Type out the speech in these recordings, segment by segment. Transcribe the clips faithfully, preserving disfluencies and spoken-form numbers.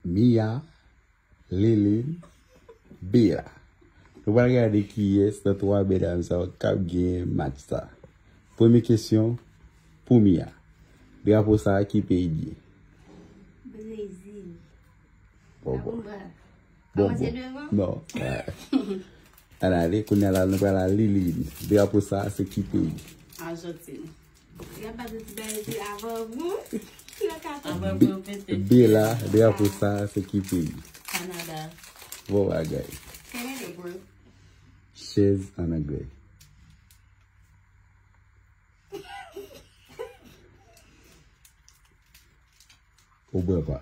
Mia, Liline, Bella. Nou pral gade kiyès nan twa medam sa yo k ap genyen match sa. Premye kesyon pou Mia. Drapo sa a ki peyi l ye? Brezil. Bon, bon. Bon, bon. Non. Ann ale, kounye a la, nou pral a Liline. Drapo sa a se ki peyi? Ajantin. Y ap bat yon ti bagay epi avan gou. Avan gou, pete. Bella, drapo sa a se ki peyi? Kanada. Bon bagay. Kanada, bro. Chèz an anglè. Ou bwè pa.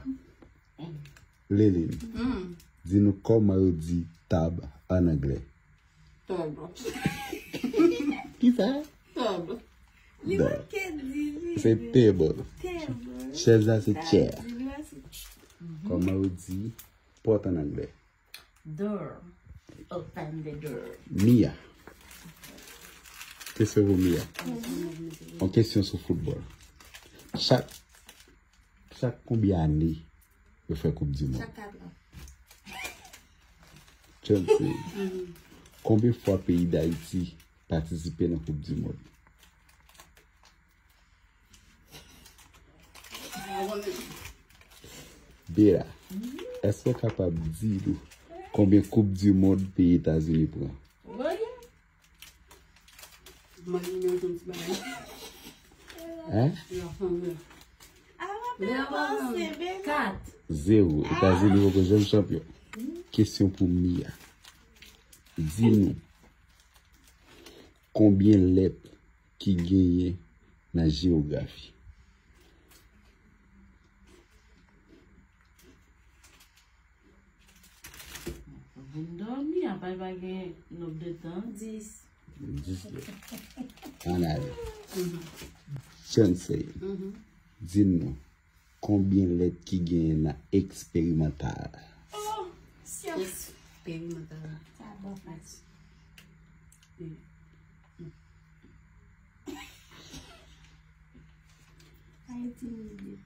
Liline, di nou kòman yo di tab an anglè. Table. Kisa? Table. Li manke di li. Se table. Table. Chèz la se chair. Kòman yo di pòt an anglè? Door. Open the door. Mia. Kesyon pou Mia. Yon kesyon sou foutbòl. Chak, chak konbyen ane yo fè Koup di Mond? Chak kat an. Chelsea. Konbyen fwa peyi Dayiti patisipe nan Koup di Mond? Bella, èske w kapab di nou konbyen Koup di Mond peyi Etazini pran? Mwen, m jwenn ti bagay. Hein? Kat. Zewo. Etazini poko janm chanpyon. Kesyon pou Mia. Di nou, konbyen lèt ki genyen nan jewografi? Vin dòmi, apa l pa gen nòb de tan. Dis. Dis lèt. Ann ale. Chancey, di nou, konbyen lèt ki genyen nan eksperimantal? Oh, syans. Eksperimantal. Sa bon, Fati. Pa entimide.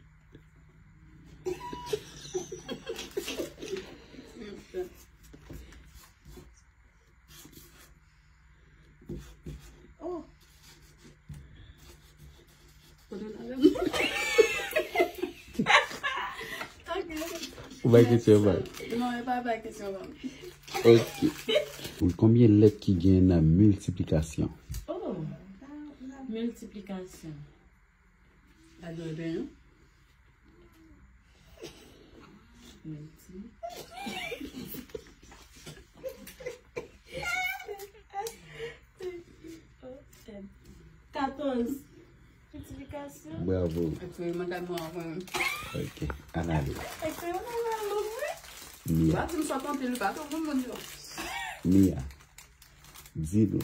Oh. Ou bay kesyon, bay. Non, e pa bay kesyon, non. Ok. Konbyen lèt ki gen nan miltiplikasyon? Oh, miltiplikasyon. Sa dwe gen. Milti. Katòz. Miltiplikasyon. Bravo. Eksperimantalman, mwen. Ok, ann ale. Eksperimantalman, mwen. Mia. Pa di m sòt anpil, pa tou moun moun yo. Mia. Di nou.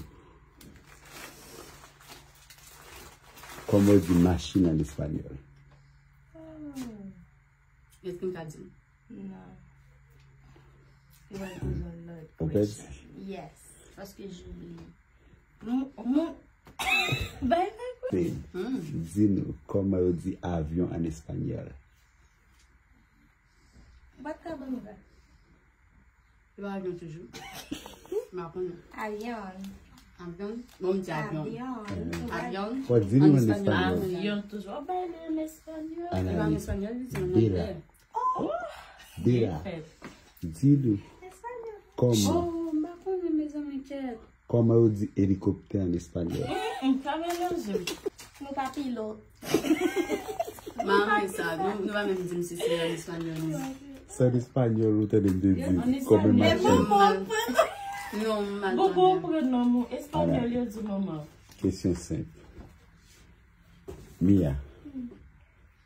Kòman yo di machin an espanyòl? Èske m ka di l? Non. Ou pral poze yon lòt question. Yes, paske j oubliye. Mon, mon, bay mwen. Di nou, kòman yo di avyon an espanyòl? Ou pa t ka ban m sa. Se pa avyon toujou. M pa konnen. Avyon. Avyon? Bon, m di avyon. Avyon. Avyon? Fò di nou an espanyòl. Avyon toujou. Ou bay li an espanyòl. Se pa an espanyòl, li di an anglè. Bella. Di nou. Kòman? Oh, m pa konnen, mezanmi, kèt. Kòman yo di elikoptè an espanyòl? Mm, mm, pa melanje m. Nou pa pilot. Manman sa, nou, nou pa menm di m si se an espanyòl, non. Se an espanyòl ou tande m te di, kòman machin. Non, m mal tande. Bobo pran non, espanyòl yo di manman. Kesyon senp. Mia,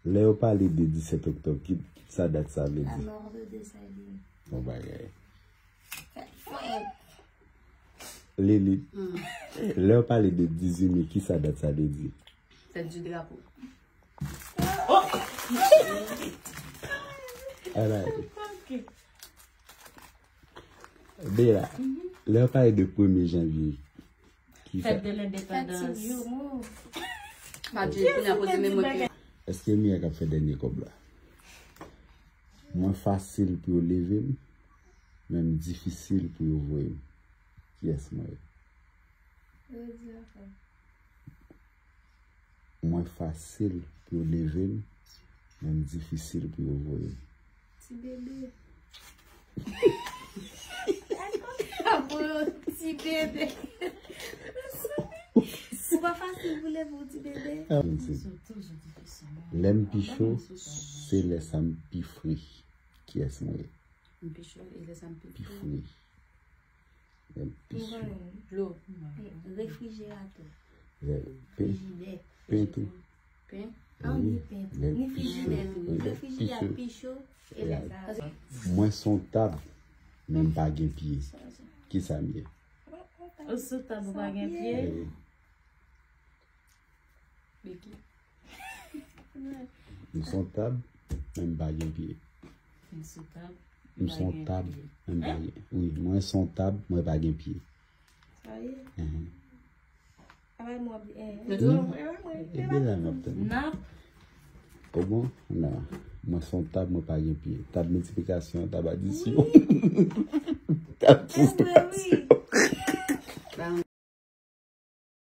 lè yo pale de disèt oktòb, ki sa dat sa vle di? La mort de Dessalines. Bon bagay. Fèt fwèt. Liline, lè yo pale de dizuit mai, ki sa dat sa vle di? Fèt di drapo. Alright. Ok. Bella, lè yo pale de premye janvye, ki sa? Fèt de lendepandans. Fèt ti Joumou. Matye, kounye a poze men mwen ke. Èske Mia k ap fè dènye kòb la? Mwen fasil pou yo leve m, men m difisil pou yo voye m. Kiyès mwen ye? Redi ankò. Mwen fasil pou yo leve m, men m difisil pou yo voye m. Ti bebe. Èske w te ka pou yo ti bebe? Ou pa fasil pou leve yon ti bebe. Lè m pi cho, se lè sa m pi fri. Kiyès mwen ye? M pi cho, e lè sa m pi fri. Pi fri. Lè m pi cho. Dlo. Refrijeratè. Lè pen. Frijidè. Pen tou. Pen? Ah, wi, pen tou. Ni frijidè tou. Refrijidè ap pi cho. E lè sa. Mwen se yon tab, men m pa gen pye. Kisa m ye? Ou sou tab, ou pa gen pye? Wi. Beki. M se yon tab, men m pa gen pye. M se yon tab, m se yon tab, men m pa gen. Wi, mwen se yon tab, mwen pa gen pye. Sa ye? Mhm. Travay mwen byen. Mwen tou. E deja m ap tann. Nap. O bon? Non. Mwen se yon tab, mwen pa gen pye. Tab miltiplikasyon, tab adisyon. Tab sistansyon.